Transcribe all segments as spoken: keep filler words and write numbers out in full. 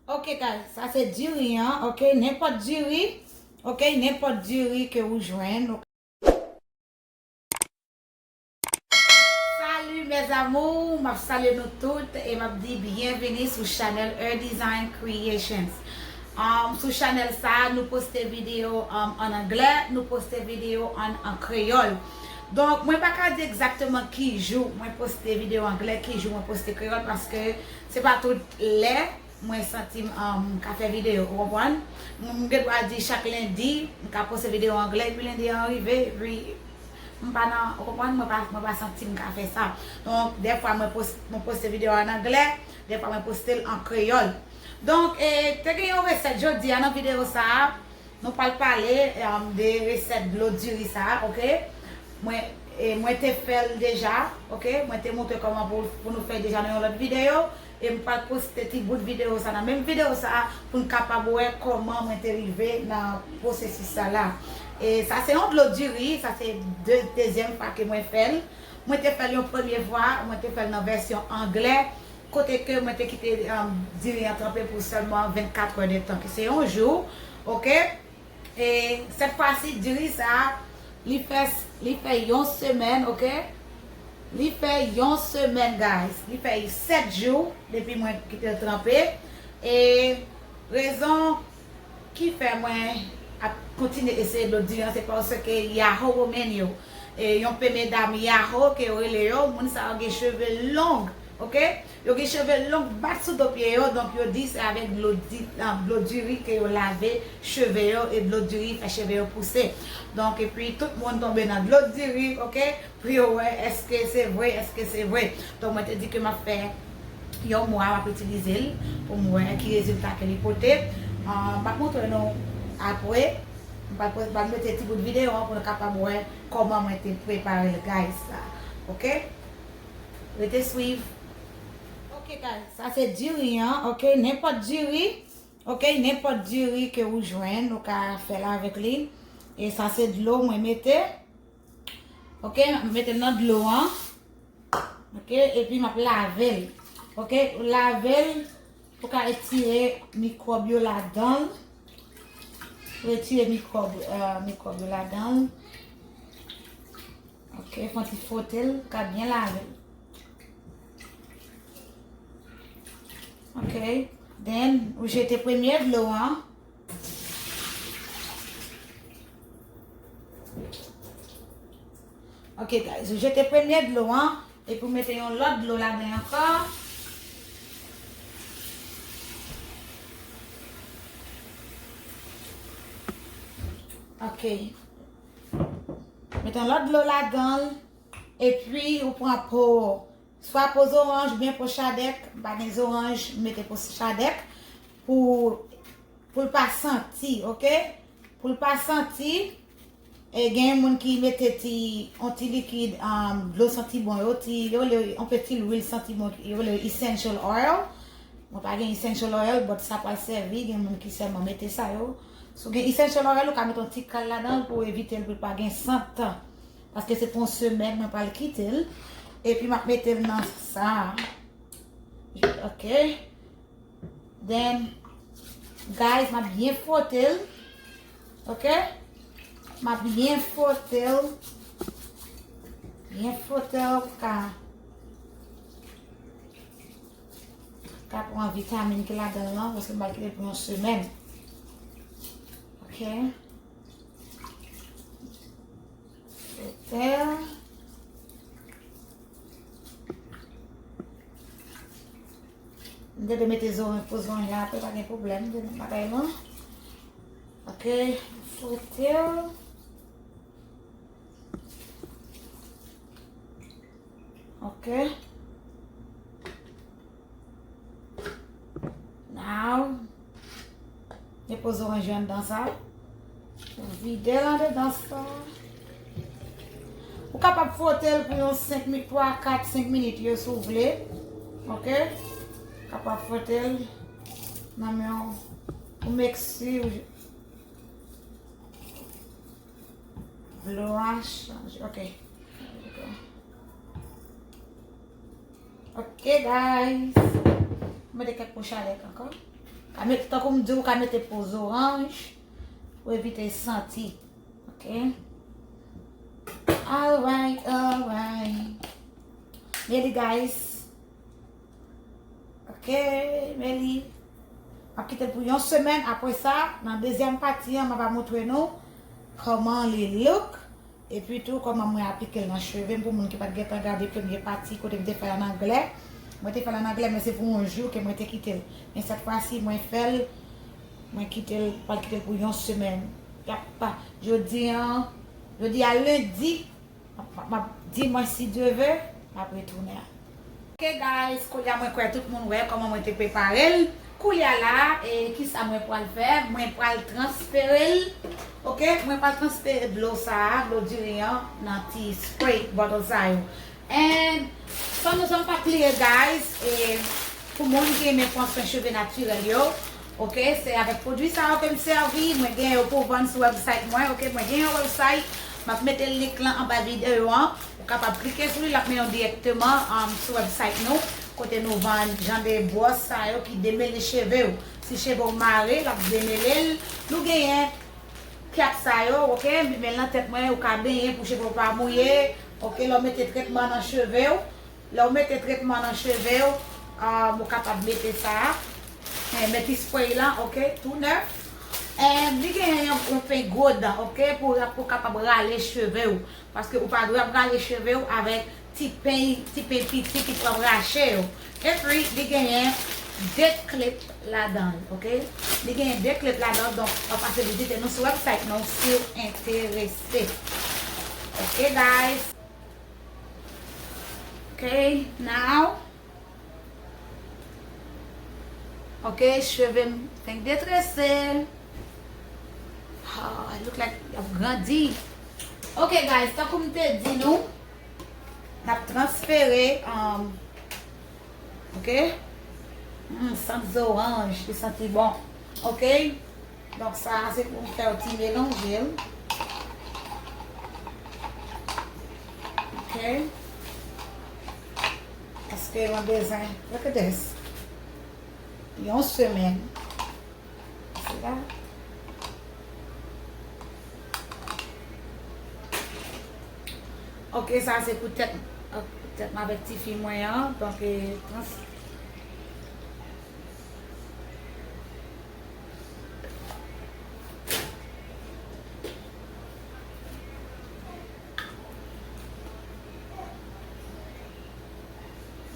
Ok, guys, sa se diri an, ok? Nenpòt diri, ok? Nenpòt diri ke ou jwenn, ok? Salut mes amours, m ap salye nou tout e m ap di byenvini sou chanèl Her Design Creations. Um, sou chanèl sa, nou poste videyo, um, an anglè, nou poste videyo an, an kreyòl. Donk, mwen pa ka di egzakteman ki jou mwen poste videyo anglè, ki jou mwen poste kreyòl, paske se pa tout lè mwen santi m, um, ka fè videyo, ou konprann? M, m gen dwa di chak lendi, m ka poste videyo anglè, epi lendi an rive, epi m pa nan, ou konprann? Mwen pa, mwen pa santi m ka fè sa. Donk, dèfwa mwen pos-, mwen poste videyo an anglè, dèfwa mwen poste l an kreyòl. Donk, e, te gen yon resèt jodi a nan videyo sa a. Nou pral pale, um, de resèt dlo diri sa a, ok? Mwen, e, mwen te fè l deja, ok? Mwen te montre kòman pou, pou nou fè deja nan yon lòt videyo. E m pral poste ti bout videyo sa nan menm videyo sa a pou n kapab wè kòman mwen te rive nan pwosesis sa la. E sa se yon dlo diri, sa se de, dezyèm fwa ke mwen fè l. Mwen te fè l yon premye fwa, mwen te fè l nan vèsyon anglè, kote ke mwen te kite, um, diri an tranpe pou sèlman vennkat è de tan, ki se yon jou, ok? E sèt fwa si, diri sa a, li fè, li fè yon semèn, ok? Li fè yon semèn, guys. Li fè sèt jou depi mwen kite l tranpe. E rezon ki fè mwen ap kontinye eseye dlo diri an, se paske Yahoo Women yo, e yon pe medam Yahoo ke yo rele yo, moun sa yo gen cheve long, ok? Yo gen cheve long bat sou do pye yo, donk yo di se avèk dlo di-, ah, dlo diri ke yo lave cheve yo, e dlo diri fè cheve yo pouse. Donk, epi tout moun tonbe nan dlo diri, ok? Pou yo wè èske se vre, èske se vre. Donk, mwen te di ke m ap fè yon mwa, m ap itilize l pou m wè ki rezilta ke li pote. Ah, m ap montre nou apre. M pral poze, m pral mete ti bout videyo an pou nou kapab wè kòman mwen te prepare l, guys, la. Ok? Rete swiv. Ok, guys, sa se diri an, ok? Nenpòt diri, ok? Nenpòt diri ke ou jwenn, ou ka fè l avèk li. E sa se dlo mwen mete. Ok, m ap mete l nan dlo an. Ok, epi m ap lave l. Ok, ou lave l, ou ka retire mikwòb yo ladan l. Retire mikwòb, euh, mikwòb yo ladan l. Ok, fè yon ti fwote l, ou ka byen lave l. Ok, then ou jete premye dlo an. Ok, guys, ou jete premye dlo an, epi ou mete yon lòt dlo ladan ankò. Ok. Mete yon lòt dlo ladan l, epi ou pran po, swa po zoranj oubyen po chadèk, m pa gen zoranj, m mete po chadèk pou, pou l pa santi, ok? Pou l pa santi, e gen moun ki mete ti, yon ti likid, um, dlo santi bon yo, ti, yo rele yon peti lwil santi bon, yo rele essential oil. Mwen pa gen essential oil, but sa pral sèvi, gen moun ki sèlman mete sa yo. Si w gen essential oil, ou ka mete yon ti kal ladan l pou evite l, pou l pa gen sant. Paske se pou yon semèn, mwen pral kite l. Epi m ap mete l nan sa. Ok. Then, guys, m ap byen fwote l. Ok? M ap byen fwote l. Byen fwote l pou ka, ka pran vitamin ki ladan l lan, paske m pral kite l pou yon semèn. Ok? Fwote l. M te dwe mete zoranj pou zoranj la apre, pa gen pwoblèm, m te met bagay lan. Ok, fwote l. Ok. Now, depoze oranj yo anndan sa. Vide l andedan sa. Ou kapab fwote l pou yon senk mi-, twa, kat, senk minit yo si w vle. Ok? Kapab fwote l nan men w pou make sure dlo a chanje. Ok. Ok, guys. Mete kèk po chadèk ankò. Ka met, tankou m di w, ou ka mete po zoranj pou evite santi. Ok? Alright, alright. Meli, guys. Ok, Meli. M ap kite l pou yon semèn. Apre sa, nan dezyèm pati an, m ap montre nou kòman li look. Epi tou, kòman mwen aplike l nan cheve m, pou moun ki pa t gentan gade premye pati kote m te fè l an anglè. Mwen te fè l an anglè, men se pou yon jou ke mwen te kite l. Men sèt fwa si, mwen fè l, mwen kite l, pral kite l pou yon semèn. Y ap pa, jodi an, jodi a lendi, m ap, m ap, dimanch si Dye ve, m ap retounen. Ok, guys, kounye a mwen kwè tout moun wè kòman mwen te prepare l. Kounye a la, e, kisa mwen pral fè? Mwen pral transfere l. Ok, mwen pral transfere dlo sa a, dlo diri an, nan ti spray bottle sa yo. And, san nou, san m pa bliye, guys, e, pou moun ki renmen pran swen cheve natirèl yo, ok, se avèk pwodui sa yo ke m sèvi. Mwen gen yo pou vann sou website mwen, ok, mwen gen yon website, m ap mete link lan anba videyo an. Ou kapab klike sou li, l ap mennen w dirèkteman, um, sou website nou, kote nou vann jan de bwòs sa yo ki demele cheve w. Si cheve w mare, l ap demele l. Nou genyen kyak sa yo, ok, m met l nan tèt mwen, ou ka benyen pou cheve w pa mouye, ok, lè w mete tretman nan cheve w, lè w mete tretman nan cheve w, um, ou kapab mete sa, eh, mete spray lan, ok, tou nèf. Eh, li genyen yon, yon peny gwo dan, ok, pou, pou kapab rale cheve w. Paske ou pa dwe ap rale cheve w avèk ti peny, ti peny piti ki pran rache yo. Epi, li genyen de klip ladan l, ok? Li genyen de klip ladan l, donk, w ap pase vizite nou sou website nou si w enterese. Ok, guys? Ok, now. Ok, cheve m fenk detrese. Ah, it look like y ap grandi. Ok, guys, tankou m te di nou, n ap transfere, um, ok? Mm, sant zoranj, li santi bon. Ok? Donk, sa a se pou m fè yon ti melanje l. Ok? Paske mwen bezwen, look at this. Yon semèn. Se la. Ok, sa se pou tèt, pou tèt mwen avèk tifi mwen an. Donk, e, trans-,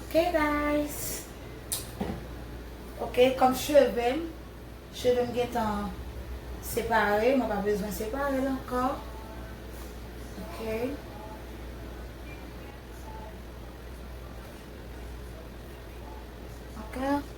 Ok, guys. Ok, kòm cheve m, cheve m gentan separe, mwen pa bezwen separe l ankò. Ok. Ok.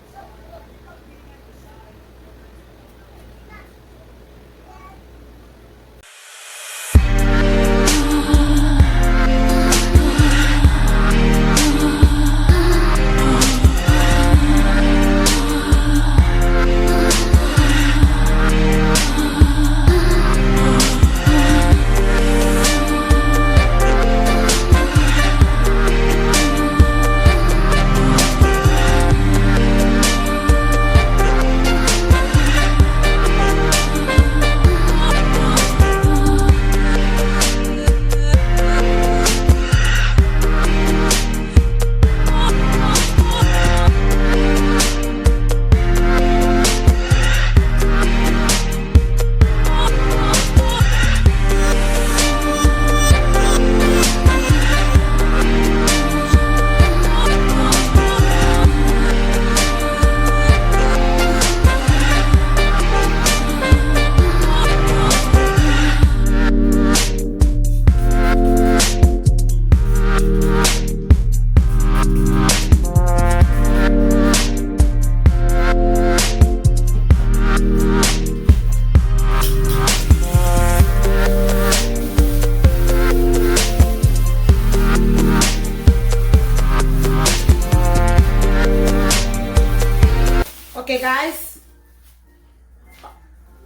Ok, guys.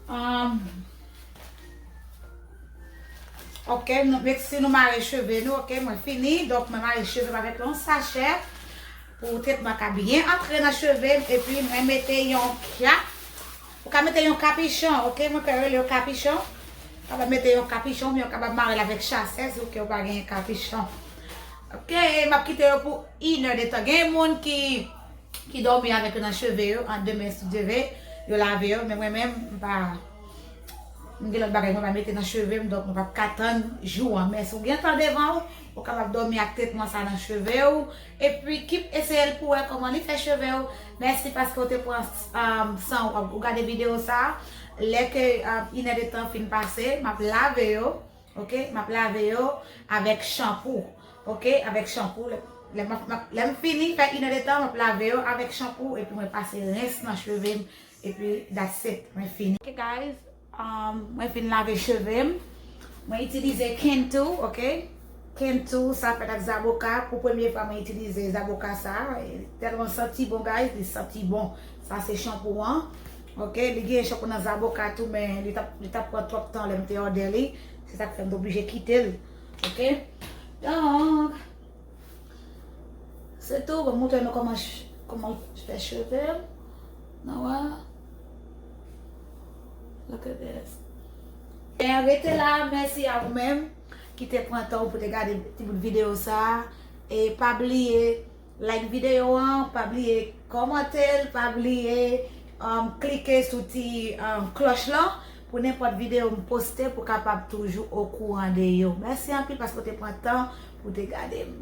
Um, ok, nou, men si nou mare cheve nou, ok, mwen fini. Donk, mwen mare cheve m avèk yon sachè pou tretman ka byen antre nan cheve m. Epi, mwen mete yon kyak Ka mete yon kapichon, ok? Mwen ka rele yo kapichon. Kapab mete yon kapichon, oubyen w kapab mare l avèk chasè si w ke w pa genyen kapichon. Ok, m ap kite yo pou inèdtan. Gen moun ki, ki dòmi avèk yo nan cheve yo, an demen si Dye ve, yo lave yo, men mwen menm, m pa, m gen lòt bagay mwen pa mete nan cheve m, donk mwen p ap ka tann jou an. Men si w gen tan devan w, ou kapab dòmi ak tretman sa nan cheve w, epi kip eseye l pou wè kòman li fè cheve w. Mèsi paske w te pran um, san w, ou gade videyo sa. Lè ke um, inèdtan fin pase, m ap lave yo, ok? M ap lave yo avèk chanpou, ok? Avèk chanpou. Lè, lè m ap- m ap- lè m fini fè inèdtan, m ap lave yo avèk chanpou, epi mwen pase rens nan cheve m, epi that's it, mwen fini. Ok, guys, um, mwen fin lave cheve m. Mwen itilize Cantu, ok? Cantu, sa fèt ak zaboka. Pou premye fwa, mwen itilize zaboka sa. E tèlman santi bon, guys, li santi bon. Sa se chanpou an. Ok, li gen chanpou nan zaboka tou, men li t ap, li t ap pran twòp tan lè m te òdè li. Se sa k fè m te oblije kite l. Ok? Donk, se tou, bon, montre nou kòman, kòman fè cheve m. Nou wè? Look at this. E rete la, mèsi a ou menm ki te pran tan ou pou te gade ti bout videyo sa. E pa bliye like videyo an, pa bliye kòmante l, pa bliye um, klike sou ti um, klòch lan pou nenpòt videyo m poste pou kapab toujou okouran de yo. Mèsi anpil paske w te pran tan pou te gade m.